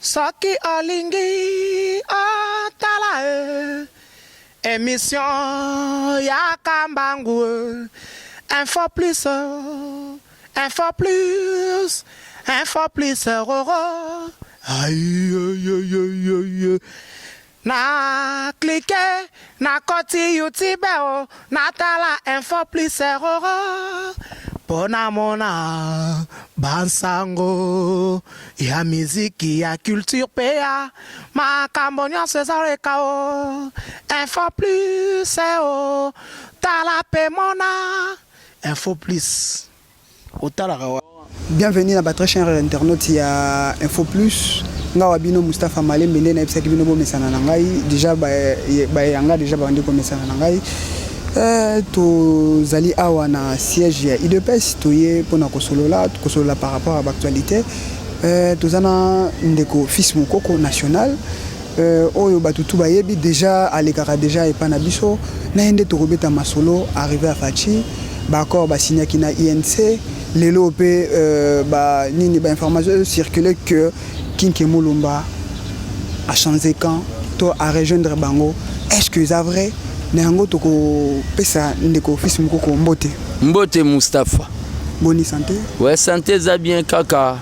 Soki olingi otala e emission ya kambangu e info plus info plus info plus roro aïe Na clique na koti youtube o na tala info plus roro po na mona ba nsango ya miziki ya culture pe ya makambo nyonso ezoleka o info plus o tala pe mona info plus Otalaka wa. Bienvenue na ba très chers internautes ya Info Plus. Nga wa bino Mustapha Malembe nde nayebisaki bino bomesana na ngai déjà bayanga déjà babandi komesana na ngai. Eh, tozali awa na siège ya UDPS toye mpona kosolola kosolola par rapport à l'actualité. Eh, toza na ndeko Fils Mukoko national Euh, oyo bato tu bayebi deja alekaka deja epa na biso na ye nde tokobeta masolo arrivé ya Fatshi baaccord basignaki na INC lelo mpe euh, ba nini ba information circule que Kinke Mulumba a changé camp to a rejoindre bango est-ce que eza vrai na yango tokopesa ndeko fils mokoko mbote mbote Mustapha boni santé ouais santé eza bien kaka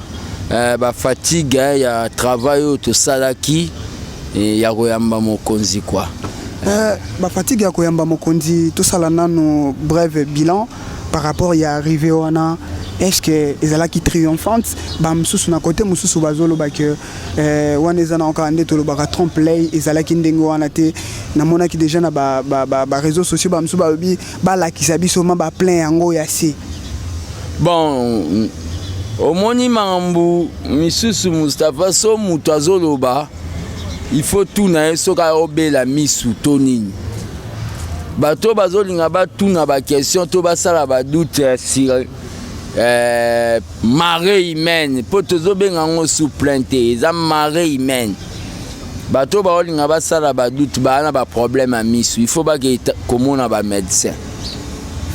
Eh, ba fatigue eh, ya travail oyo tosalaki eh, ya koyamba mokonzi quoi. Eh, ba fatigue ya koyamba mokonzi tosala nano brève bilan par rapport ya arrivée wana est-ce que ezalaki triomphante bamosusu na kote mosusu bazoloba ke eh, wana eza na kaka nde tolobaka trompe l'œil ezalaki ndenge wana te namonaki déjà na ba, ba, ba, ba réseaux sociaux bamosusu balobi balakisa biso ma ba plein yango ya se bon omoni makambo misusu mustapha so moto azoloba il faut tuna ye soki aobela misu to nini bato bazolinga batuna baquestion to basala badoute sur eh, marée humaine mpo tozobenga yango sous plein te eza marée humaine bato baolinga basala badoute baa na baproblème ya misu il faut bakei komona bamédecin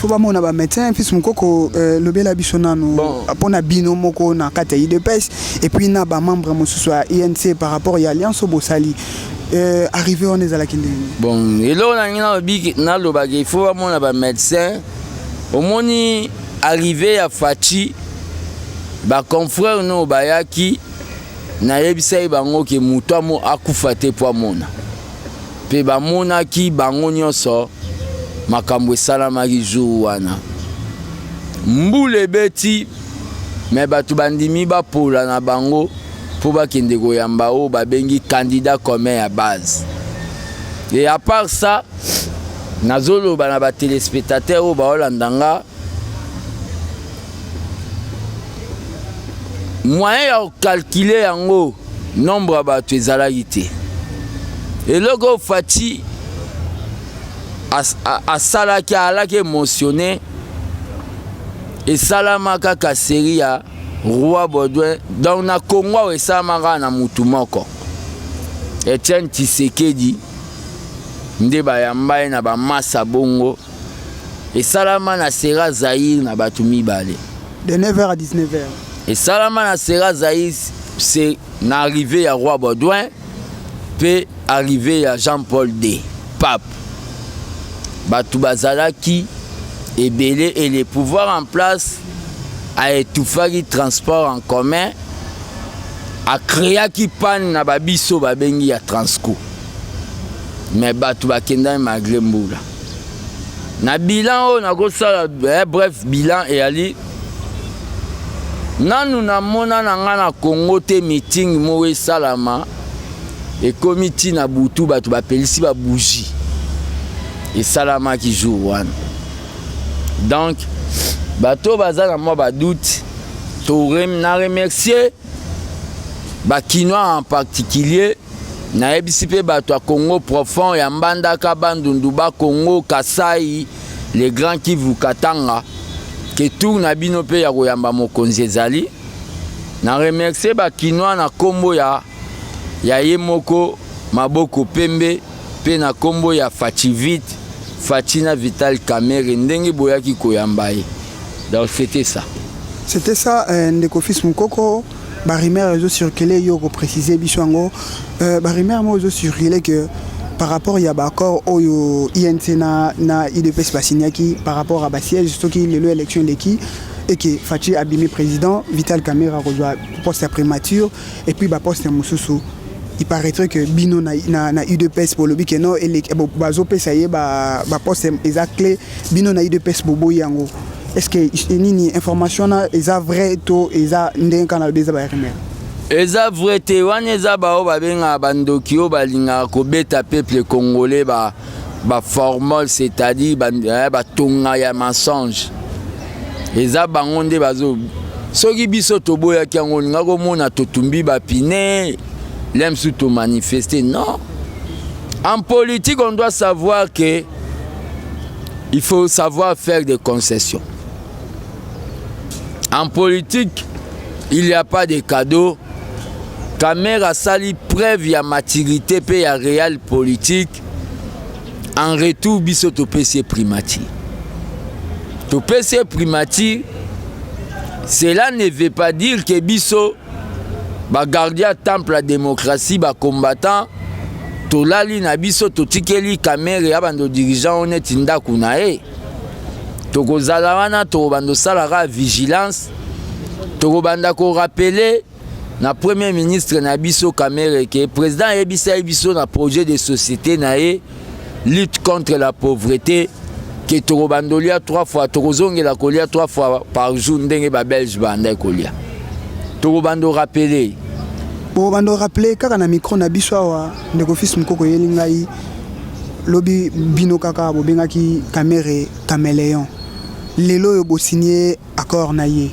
faut bamona bamédecin fils mokoko euh, lobela biso nanu mpona bino moko na kati ya udps et puis na bamembre mosusu ya inc par rapport ya alliance oyo bosali euh, arrivé wana ezalaki ndenge bon eloko nalingi nalobaka il faut bamona bamédecin omoni arrivé ya faci baconfrère no bayaki Nayebisaki bango ke moto amo akufa te mpo amona. Mpe bamonaki bango nyonso makambo esalamaki jour wana. Mbula ebeti, me bato bandimi bapola na bango mpo bakende koyamba oyo babengi candidat commun ya base. Et à part ça, nazoloba na ba telespectateurs oyo baolanda nga moyen ya kokalkile yango nombre ya bato ezalaki te eloko oyo Fatshi asalaki alaki émotionné esalama kaka serie ya roi Baudouin donc na Congo awa esalama kaka na mutu moko Etienne Tshisekedi nde bayamba ye na bamasa bongo esalama na Sera Zaïre na bato mibale. De 9h à 19h. Esalama na Sera Zaïre c'est na arrivée ya roi Baudouin mpe arrivée ya Jean-Paul II pape. Bato bazalaki ebele et le pouvoir en place a étouffaki transport en commun a créaki panne na babiso babengi ya Transco. Mais bato bakendaki malgré mbula. Na bilan oyo nakosala eh, bref bilan eyali nanu namona na ngai na Congo te meeting moko esalama ekomi ntina butu bato bapelisi ba bougie esalamaki jour wana donc bato baza na mwa badoute to na remercier bakinois en particulier Nayebisi mpe bato ya Congo profond ya Mbandaka, Bandundu, Bakongo, Kasai, le Grand Kivu, Katanga ke tour na bino mpe ya koyamba mokonzi ezali. Na remercier ba Kinois na kombo ya ya ye moko Maboko Pembe mpe na kombo ya Fatshivit, Fatshi na Vital Kamerhe ndenge boyaki koyamba ye. Donc c'était ça. C'était ça, euh, ndeko fils Mukoko. Barumeur ezocircule, yo koprécise biso yango. Barumeur moko ezocircule que par rapport ya baaccord oyo UNC na UDPS basignaki par rapport à basiège, soki lelo élection eleki et que Fatshi abimi président, Vital Kamerhe akozwa poste ya primature et puis baposte ya mosusu. Il paraîtrait que bino na UDPS bolobi ke non, bazopesa ye baposte eza clé. Bino na UDPS boboyi yango. Est ce que nini, information na eza vrai to eza ndenge kaka nalobi, eza barumeur? Eza vrai te. Wana eza bao babengaka bandoki oyo balingaka kobeta peuple congolais baformole, c'est-à-dire batonga ya mensonge. Eza bango nde bazo. Soki biso toboyaki yango, olinga komona totumbi bapine lemsu, tomanifeste. Non, en politique, on doit savoir que il faut savoir faire des concessions. En politique, il n'y a pas de cadeau. Kamerhe asali preuve ya maturité mpe ya réel politique. En retour, biso topesi ye primature, topesi ye primature. Cela ne veut pas dire que biso bagardien temple ya démocratie, bacombattant, tolali na biso, totikeli Kamerhe ya bando dirigeant oyo neti ndako na ye. Tokozala wana, tokobanda osalaka vigilance, tokobanda korappeler na premier ministre na biso Kamerhe ke président ayebisa ye biso na projet de société na ye, lutte contre la pauvreté, ke tokobanda kolia trois fois, tokozongela kolia trois fois par jour ndenge babelge bandai kolia. Tokobanda orappeler. Bobanda orappeler kaka na micro na biso awa. Ndeko Fils Mokoko, oyeli ngai lobi, bino kaka bobengaki Kamerhe caméléon. Lelo oyo bosigne accord na ye,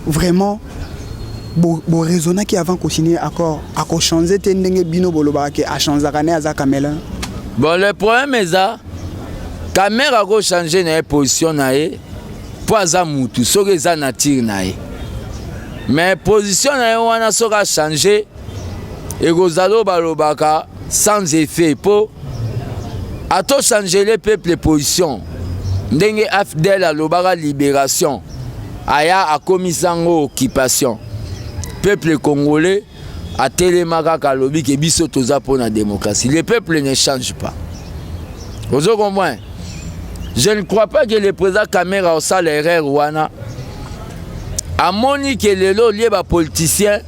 vraiment boraisonnaki avant kosigne accord? Akochange te ndenge bino bolobaka ke achangeaka ne, aza caméléon? Bon, le problème eza Kamerhe akochange na ye position na ye mpo aza mutu, soki eza nature na ye. Mais position na ye wana, soki achange, ekozala oyo balobaka sans effet, mpo atochange peuple position ndenge AFDL alobaka libération, aya akomisa yango occupation. Peuple congolais atelema kaka, alobi ke biso toza mpo na démocratie. Le peuple ne change pas, ozo comprendre? Je ne crois pas que le président Kamerhe osala erreur wana. Amoni ke lelo olie bapoliticien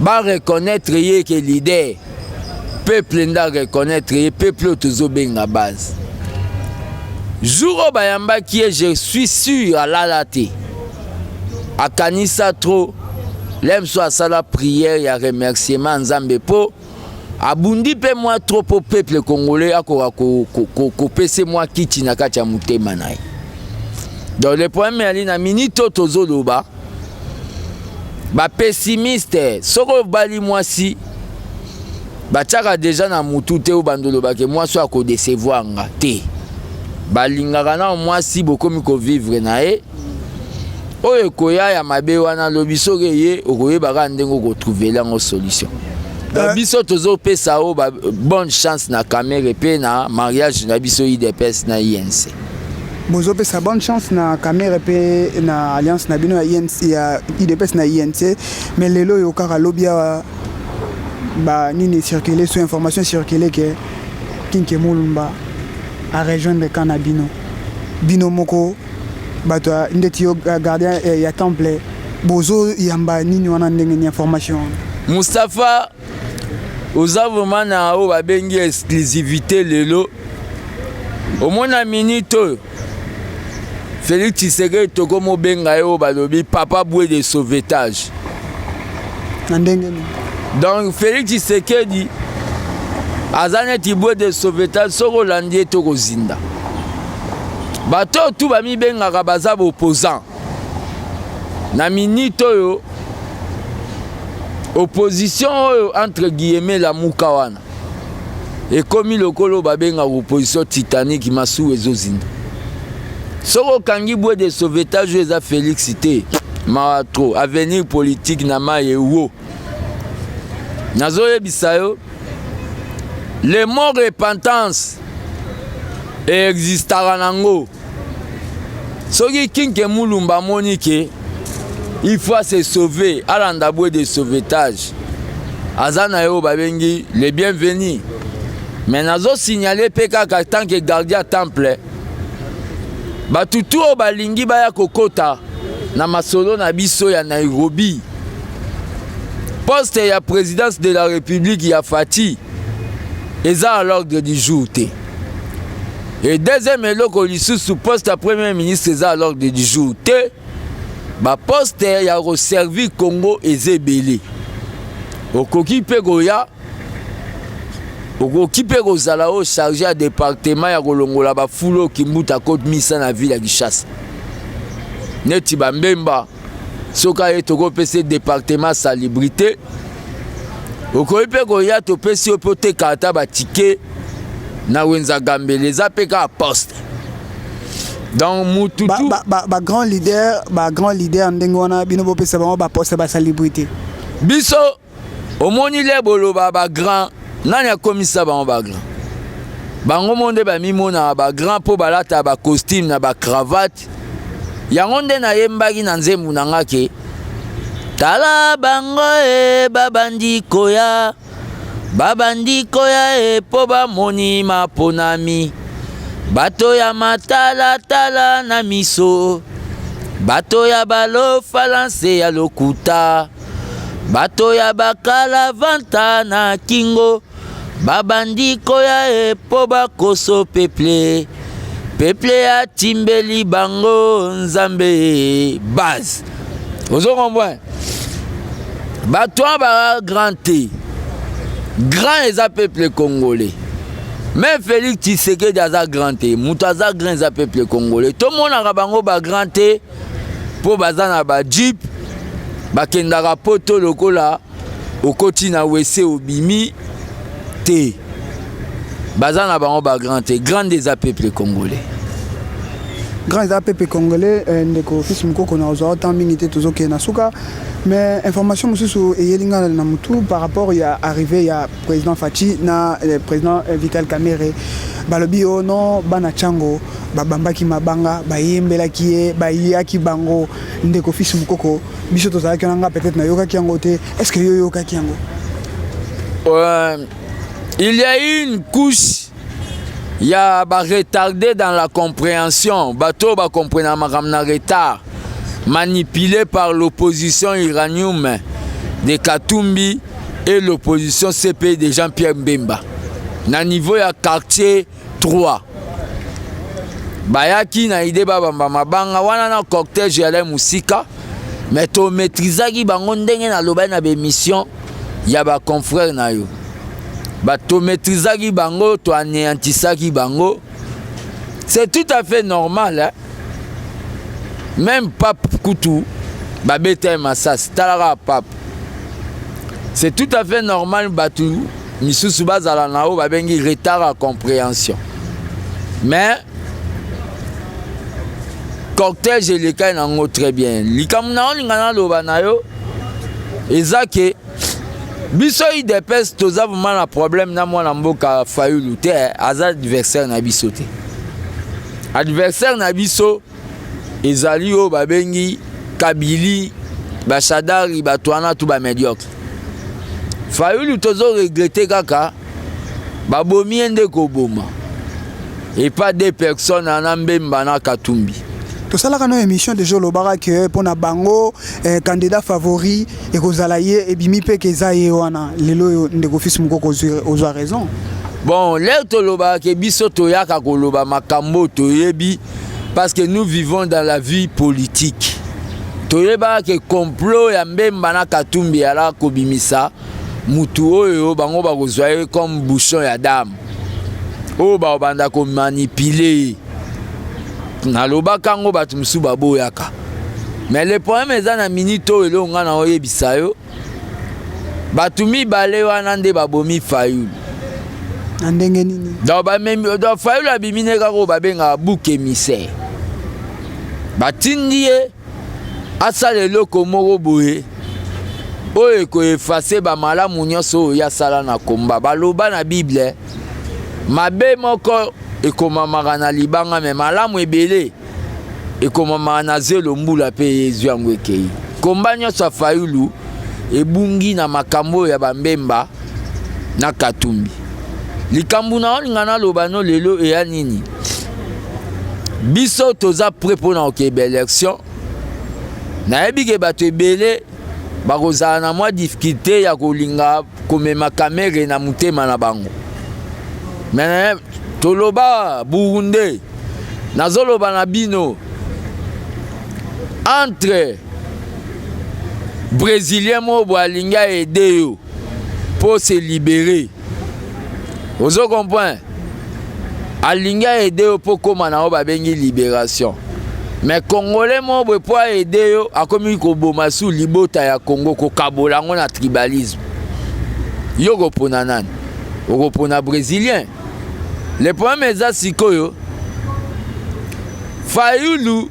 bareconnaître ye ke leader, peuple nde areconnaître ye. Peuple oyo tozobenga base, jour oyo bayambaki ye, je suis sûr alala te, akanisa trop le so asala prière ya remerciement Nzambe mpo abundi mpe mwa trop mpo peuple congolais akoka kopesa mwa kiti na kati ya motema na ye. Donc le problème eyali na minute oyo tozoloba, bapessimiste, soki obali mwasi, batiaka deja na mutu te oyo bando olobake mwasi oyo akodécevoir nga te. Balingaka na mwasi, bokomi kovivre na ye, oyo ekoya ya mabe wana alobi, soki eye, okoyeba kaka ndenge okotrouvela yango solution. Donc biso tozopesa oyo bonne chance na Kamerhe mpe na mariage na biso UDPS na UNC. Bozopesa bonne chance na Kamerhe mpe na alliance na bino ya UNC, ya UDPS na UNC. Mais lelo oyo kaka lobi awa, banini circule, so information circule ke Kin-Kiey Mulumba arejoindre camp na bino. Bino moko bato ndeti yo gardien ya temple, bozoyamba nini wana, ndenge ni information wana? Mustapha, oza vraiment na oyo babengi exclusivité. Lelo omona minute oyo Félix Tshisekedi, tokomobenga ye oyo balobi papa bouée de sauvetage. Na ndenge nini? Donc Félix Tshisekedi aza neti bouée de sauvetage. Soki olandi ye, tokozinda. Bato oyo tu bamibengaka baza baopposant na minute oyo, opposition oyo entre guillemets Lamuka wana, ekomi lokola oyo babengaka opposition Titanic, masuwa ezozinda. Soki okangi bouée de sauvetage oyo eza Félix te, mawa trop. Avenir politique na mai ewo. Nazoyebisa yo, le mot repentance eexistaka nango. Soki Kin-Kiey Mulumba amoni ke Il faut se sauver, alanda bouée de sauvetage. Aza na ye oyo babengi le bienvenu. Mais nazo signaler mpe kaka tant que gardien temple, bato tu oyo balingi baya kokota na masolo na biso ya Nairobi, poste ya présidence de la République ya Fatshi eza à l'ordre du jour te. Et deuxième eloko lisusu, poste ya premier ministre eza à l'ordre du jour te. Baposte ya koservir Congo eza ebele. Okoki mpe koya, okoki mpe kozala oyo chargé ya département ya kolongola bafulu oyo Kimbuta akomisa na ville ya Kinshasa, neti bambemba. Soki aye, tokopesa département salubrité. Okoki mpe koya, topesi yo mpe oteka ata batike na wenza Gambela, eza mpe kaka poste. Donc mutu Ba, ba, ba, ba grand leader, ba grand leader ndenge wana, bino bopesa bango baposte basalubrité? Biso omoni le boloba bagrand, nani akomisa bango bagrand? Bango mo nde bamimonaka bagrand mpo balata bacostume na bacravate. Yango nde nayembaki na nzembo na nga ke tala bango e babandi koya, babandi koya e mpo bamoni maponami. Bato ya matalatala na miso, bato ya balofalanse ya lokuta, bato ya bakalavanta na kingo, babandi koya e mpo bakoso peuple. Peuple atimbeli bango Nzambe base. Ozo comprendre? Bato wana baa grand te. Grand eza peuple congolais. Mais Félix Tshisekedi aza grand te. Moto aza grand eza peuple congolais. Tomonaka bango bagrand te mpo baza na bajeep, bakendaka poto lokola okoti na wese obimi te. Baza na bango bagrand te. Grand eza peuple congolais. Grand eza peuple congolais. Ndeko Fils Mokoko, na ozwa temps mingi te, tozokende na suka, mais information mosusu eyeli nga na mutu par rapport ya arrivée ya président Fatshi na président Vital Kamerhe. Balobi o non, bana Tshangu babambaki mabanga, bayembelaki ye, bayaki bango. Ndeko Fils Mokoko, biso tozalaki wana, nga peut-être nayokaki yango te. Est ce que yo oyokaki yango? Il y a eu une couche ya baretardé dans la compréhension, bato oyo bakomprena makambo na retard, manipulé par l'opposition uranium de Katumbi et l'opposition CPI de Jean-Pierre Mbemba. Na niveau ya quartier 3, bayaki na idée babamba mabanga wana na cortège ya mosika, mais tomaîtrisaki bango ndenge nalobaki na baémission ya baconfrère na yo. Batomaîtrisaki bango, toanéantisaki bango. C'est tout à fait normal, hein? Même pape kutu babeta ye masasi, talaka pape. C'est tout à fait normal bato misusu bazala na oyo babengi retard ya compréhension. Mais cortège elekai nango très bien. Likambo na olinga naloba na yo eza ke biso UDPS toza vraiment na problème na mwana mboka Fayulu te. Aza adversaire na biso te. Adversaire na biso ezali oyo babengi Kabili, bashadari, bato wana tu bamédiocre. Fayulu tozo regretter kaka babomi ye nde koboma epa deux personnes ana Mbemba na Katumbi. Tosalaka no émission déjà, olobaka ke mpo na bango candidat favori ekozala ye. Ebimi mpe ke eza ye wana lelo oyo. Ndeko Fils Mokoko, ozwa raison. Bon, l'heure tolobaka ke biso toyaka koloba makambo toyebi, parce que nous vivons dans la vie politique. Toyebaka ke complot ya Mbemba na Katumbi ala kobimisa mutu oyo bango bakozwa ye comme bouchon ya dame oyo bakobanda komanipuler ye. Nalobaka yango, bato mosusu baboyaka. Mais le problème eza na minute oyo, eloko ngai na oyebisa yo, bato mibale wana nde babomi Fayulu. Na ndenge nini? Donc bamemi, donc Fayulu abimi ne kaka oyo babengaka bouc émissaire. Batindi ye asala eloko moko boye oyo ekoeffacer bamalamu nyonso oyo ye asala na komba. Baloba na Bible, mabe moko ekomamaka na libanga, mais malamu ebele ekomamaka na zelo. Mbula mpe ezwi yango, ekei. Komba nyonso ya Fayulu ebungi na makambo oyo ya bambemba na Katumbi. Likambo na olinga naloba no lelo eya nini? Biso toza prêt mpo na kokeba élection. Nayebi ke bato ebele bakozala na mwa difficulté ya kolinga komema Kamerhe na motema na bango. Mais toloba Burundais, nazoloba na bino entre Brésilien moko boye alingi aide yo mpo se libérer, ozo comprendre, alingi aide yo mpo kóma na oyo babengi libération, mais Congolais moko boye mpo aide yo akomi koboma su libota ya Congo, kokabola yango na tribalisme. Yo kopona nani? Okopona Brésilien. Le problème eza sikoyo Fayulu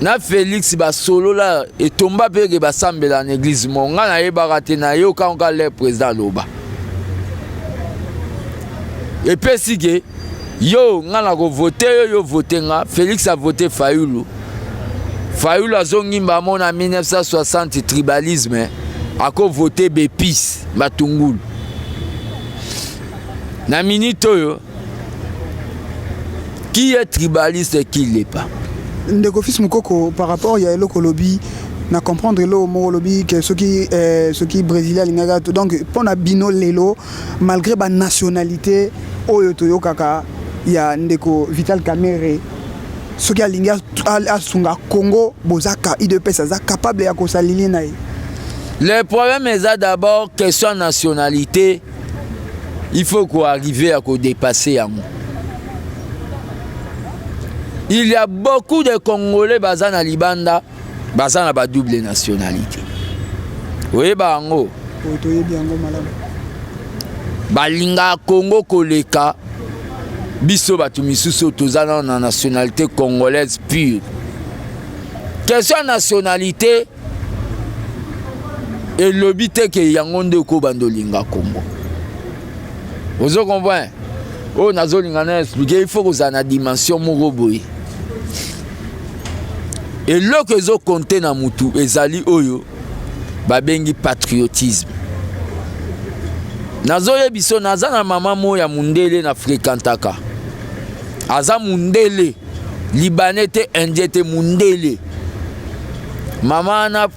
na Félix basolola etomba mpe ke basambela na église mo. Ngai nayebaka te, nayoka nka le président aloba epesi ke yo nga na kovote yo, yo vote nga. Félix avote Fayulu, Fayulu azongimba mo na 1960 tribalisme, akovote bepise matungulu. Na minute oyo, qui est tribaliste, qui l'est pas? Ndeko Fils Mokoko, par rapport ya eloko olobi, na comprendre eloko moko olobi ke soki Brésilien alingaka. Donc mpo na bino lelo, malgré banationalité oyo toyokaka ya ndeko Vital Kamerhe, soki alingi asunga Congo, bozaka UDPS aza capable ya kosalili na ye? Le problème eza d'abord question nationalité. Il faut koarriver à kodépasser yango. Il y a beaucoup de Congolais baza na libanda, baza na badouble nationalité, oyeba yango. Toyebi yango malamu. Balingaka Congo koleka biso bato misusu oyo toza nano na nationalité congolaise pure. Question ya nationalité elobi te ke yango nde okobanda olinga Congo. Ozo comprendre oyo nazolinga na expliquer? Il faut kozala na dimension moko boye. Eloko ezokonte na mutu ezali oyo babengi patriotisme. Nazoyebi so naza na mama moko ya mundele na fréquentaka, aza mundele, Libanais te, Indien te, mundele. Mama wana,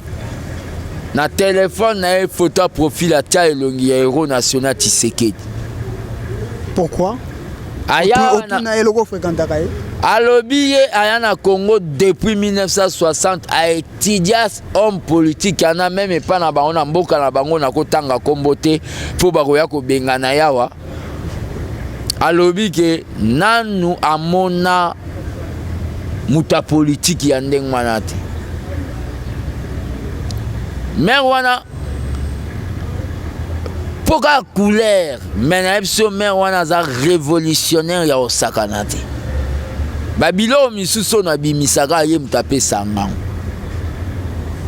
na telefone na ye, photo ya profil atia elongi ya héros national Tshisekedi. Pourquoi? Aya. Otuna eloko fréquentaka ye. Alobi ye aya na Congo depuis 1960, aétudia homme politique ana même epa na bango na mboka na bango. Nakotanga nkombo te mpo bakoya kobengana yawa. Alobi ke nanu amona moto ya politike ya ndenge wana te. Mare wana mpo kaka couleur, me nayebi so mare wana aza révolutionnaire ya kosakana te. Babiloko misusu oyo nabimisaka, ye moto apesa ngango.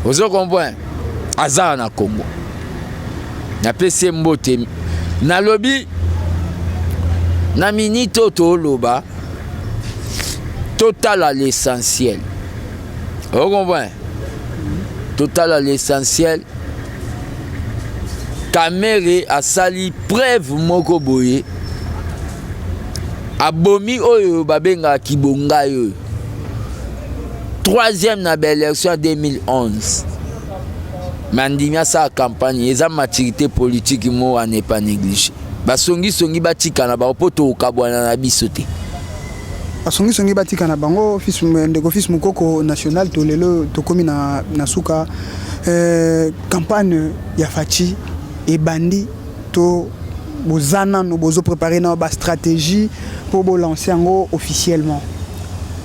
Ozo comprendre? Aza na Congo, napesi ye mbote. Nalobi na minute oyo tooloba, totala l'essentiel. Ocomprendre? Totala l'essentiel. Kamerhe asali preuve moko boye, abomi oyo babengaka kibongai oyo, troisième na baélection ya 2011, me andimi asala campagne. Eza maturité politique mo à ne pas négliger. Basongisongi batika na bango mpo tokabwana na biso te. Basongisongi batika na bango. Fils, ndeko Fils Mokoko national, to lelo tokómi na suka. Campagne ya Fatshi ebandi to boza nano bozoprépare na bastratégie mpo bolance yango officiellement?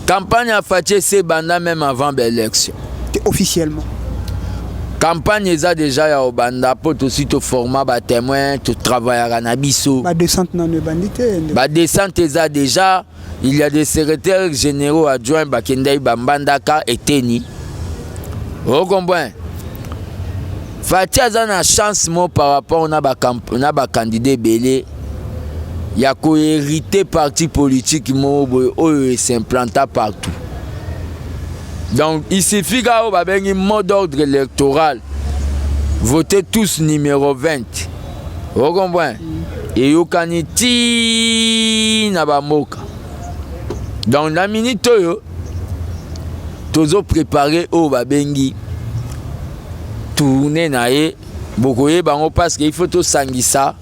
Campagne ya Fatshi ese ebanda même avant baélection. Officiellement? Campagne eza déjà ya obanda mpo tosi toforma batémoin, totravaillaka na biso. Badescente nano ebandi te? Badescente eza déjà. Il y a des secrétaires généraux adjoints bakendaki bambandaka eteni. Ocomprend? Fatshi aza na chance mo par rapport na bacandidat ebele ya kohérite parti politique moko boye oyo es'implanta partout. Donc il suffit kaka oyo babengi mot d'ordre électoral, votez tous numéro 20. Ocomprend? Eyokani ti na bamboka. Donc na minute oyo tozoprépare oyo babengi tournée na ye, bokoyeba yango, parce que il faut tosangisa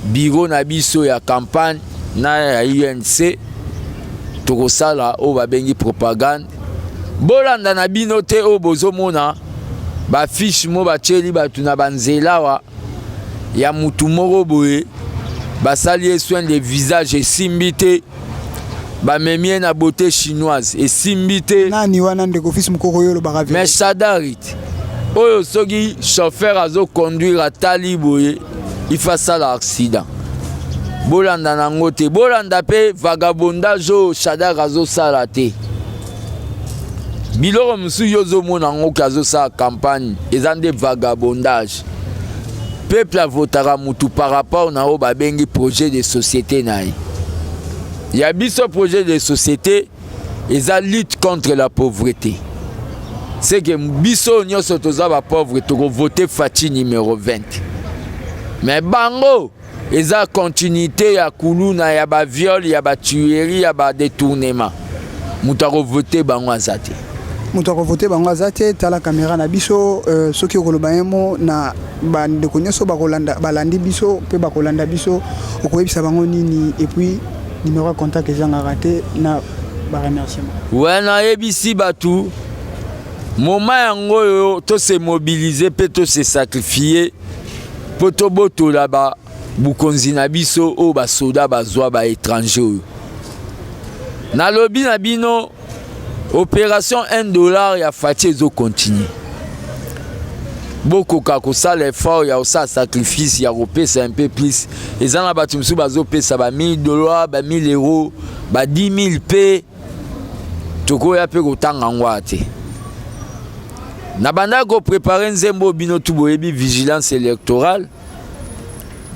bureau na biso ya campagne na ya UNC. Tokosala oyo babengi propagande. Bolanda na bino te oyo bozomona bafiche mo batieli bato na banzela awa ya mutu moko boye, basali ye soin de visage, esimbi te, bamemi ye na beauté chinoise, esimbi te. Nani wana, ndeko Fils Mokoko? Oyo olobaka. Mais Shadary te oyo, soki chauffeur azoconduire, atali boye, ifa asala accident. Bolanda nango te, bolanda mpe vagabondage oyo Shadary azosala te. Biloko mosusu yo ozomona yango ke azosala campagne, eza nde vagabondage. Peuple avotaka mutu par rapport na oyo babengi projet de société na ye. Ya biso projet de société eza lutte contre la pauvreté. C'est que biso nyonso toza bapauvre, tokovote Fatshi numéro 20. Mais bango eza continuité ya kuluna, ya baviol, ya batuerie, ya badétournement. Moto akovote bango aza te. Moto akovote bango aza te. Tala caméra na biso, soki okoloba ye mo na bandeko nyonso bakolanda, balandi biso mpe bakolanda biso, okoyebisa bango nini? Et puis numéro ya contact ezangaka te na baremerciement. We, nayebisi bato, moma yango oyo tose mobiliser mpe tose sacrifier mpo tobotola ba bokonzi na biso oyo basoda bazwa, baétranger oyo. Nalobi na bino, opération 1 dollar ya Fatshi ezocontinue. Bokoka kosala effort ya kosala sacrifice ya kopesa un peu plus. Eza na bato mosusu bazopesa ba 1000 dollar, ba 1000 euro, ba 10 000, mpe tokoya mpe kotanga yango aya te. Na bandaki koprépare nzembo, bino tu boyebi vigilance électorale.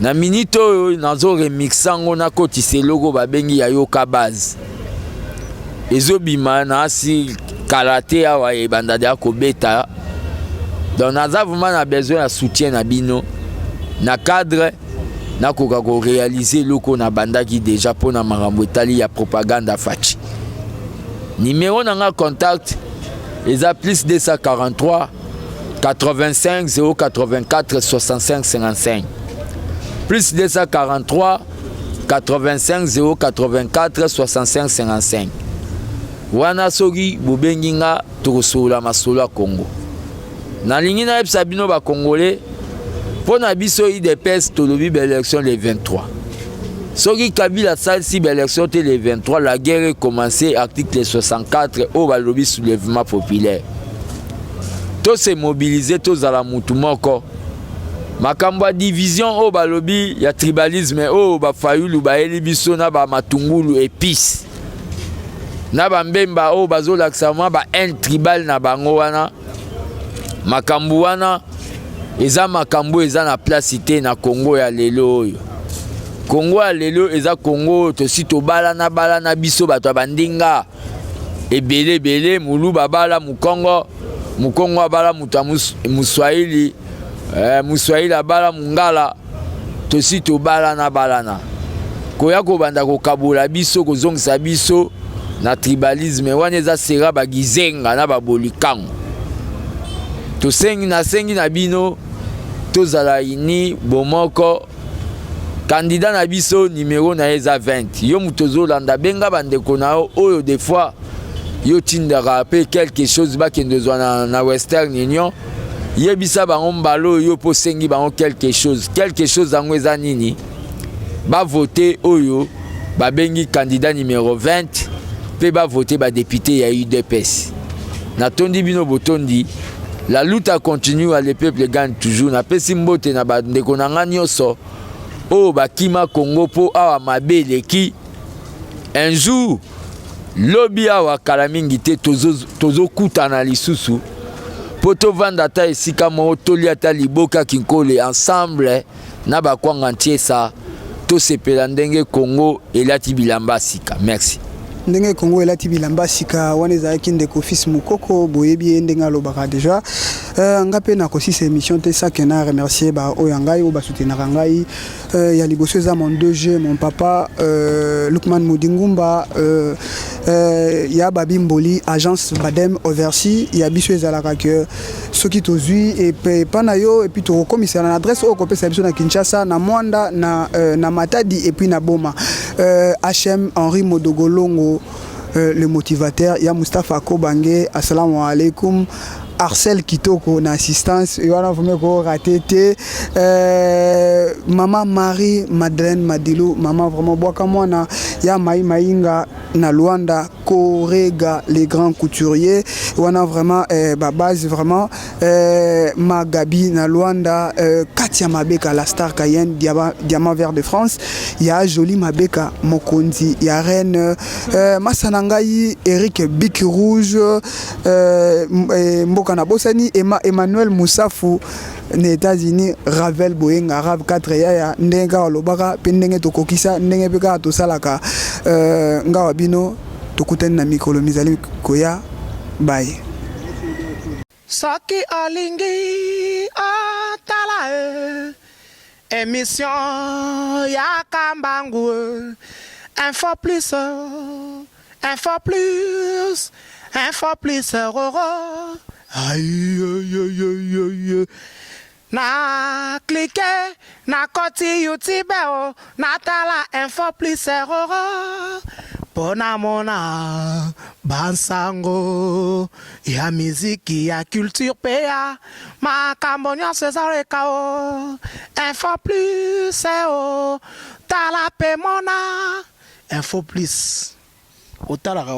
Na minute oyo nazoremixe yango, nakotisa eloko babengi ya yoka base, ezobima na asi kala te awa, ebanda deya kobeta. Donc naza vraiment na besoin ya soutien na bino na cadre nakoka koréaliser eloko nabandaki déjà mpona makambo etali ya propagande ya Fatshi. Numéro na nga contact eza plus 243 85 084 65 55, plus 243 85 084 65 55. Wana soki bobengi nga, tokosolola masolo ya Congo. Nalingi nayebisa bino bacongolais, mpo na biso UDPS tolobi baélection le 23. Soki Kabila asalisi baélection te le 23, la guerre est commencé. Article 64 oyo balobi soulèvement populaire. Tose mobiliser, tozala mutu moko. Makambo ya division oyo balobi ya tribalisme oyo bafayulu bayeli biso na bamatungulu épice na bambemba oyo bazolakisa mwa ba haine tribal na bango wana, makambo wana eza makambo eza na place te na Kongo ya lelo oyo. Kongo ya lelo eza Kongo oyo tosi tobalana balana biso bato ya bandinga ebele ebele. Moluba abala Mokongo, Mokongo abala moto ya Moswahili, Moswahili abala Mongala. Tosi tobalana balana. Koya kobanda kokabola biso, kozongisa biso na tribalisme wana, eza sera bagizenga na babolikango. Tosengi, nasengi na bino, tozala ini bomoko. Candidat na biso, numéro na ye eza 20. Yo moto ozolanda, benga bandeko na yo oyo des fois yo tindaka mpe quelque chose, bakende ozwa na Western Union. Yebisa bango mbala oyo yo mpo osengi bango quelque chose. Quelque chose yango eza nini? Bavote oyo babengi candidat numéro 20 mpe bavote badéputé ya UDPS. Natondi bino botondi. La lutte continue, le peuple gagne toujours. Napesi mbote na bandeko na nga nyonso oyo bakima Congo mpo awa mabe eleki. Un jour, lobi awa, kala mingi te, tozokutana lisusu mpo tovanda ata esika moko, tolia ata liboka kinkole ensemble na bakwanga ntiesa, tosepela ndenge Congo elati bilamba sika. Merci. Ndenge Congo elati bilamba sika wana, ezalaki ndeko Fils Mukoko. Boyebi ye ndenge alobaka déjà. Nga mpe nakosisa émission te sans que na remercier baoyo ya ngai oyo basoutenaka ngai. Ya liboso eza mon 2G, mon papa Lukman Modingumba, ya Babi Mboli, agence Badem Oversi. Ya biso ezalaka ke soki tozwi epa na yo, et puis tokokomisela na adresse oyo kopesa biso na Kinshasa, na Mwanda, na Matadi et puis na Boma. HM Henri Modogolongo, le motivateur ya Mustapha Kobange. Assalamu alaikum. Arcel Kitoko na assistance wana, vraiment ko rater te. Mama Marie Madeleine Madilu, mama vraiment bwaka mwana ya Mai Mainga na Luanda, Korega les grands couturiers wana, vraiment ba base vraiment. Magabi na Luanda, Katia Mabeka, la star Cayenne, diamant, diamant vert de France, ya Joli Mabeka, mokonzi ya reine. Masana ngai Eric Bic Rouge, mboka na bosani Emmanuel Musafu na États-Unis, Ravel Boyenga, Rav 4 yaya. Ndenge kaka olobaka mpe ndenge tokokisa, ndenge mpe kaka tosalaka. Ngawa bino tokutani na mikolo mizali koya. Baye. Soki olingi otala e émission ya Kambangu, Info Plus, Info Plus, Info Plus roro. Aïe, aïe, aïe, aïe. Na clique na koti YouTube o, natala Info Plus roro mpo namona bansango ya miziki, ya culture mpe ya makambo nyonso ezaleka o Info Plus o. Tala mpe mona Info Plus otalaka.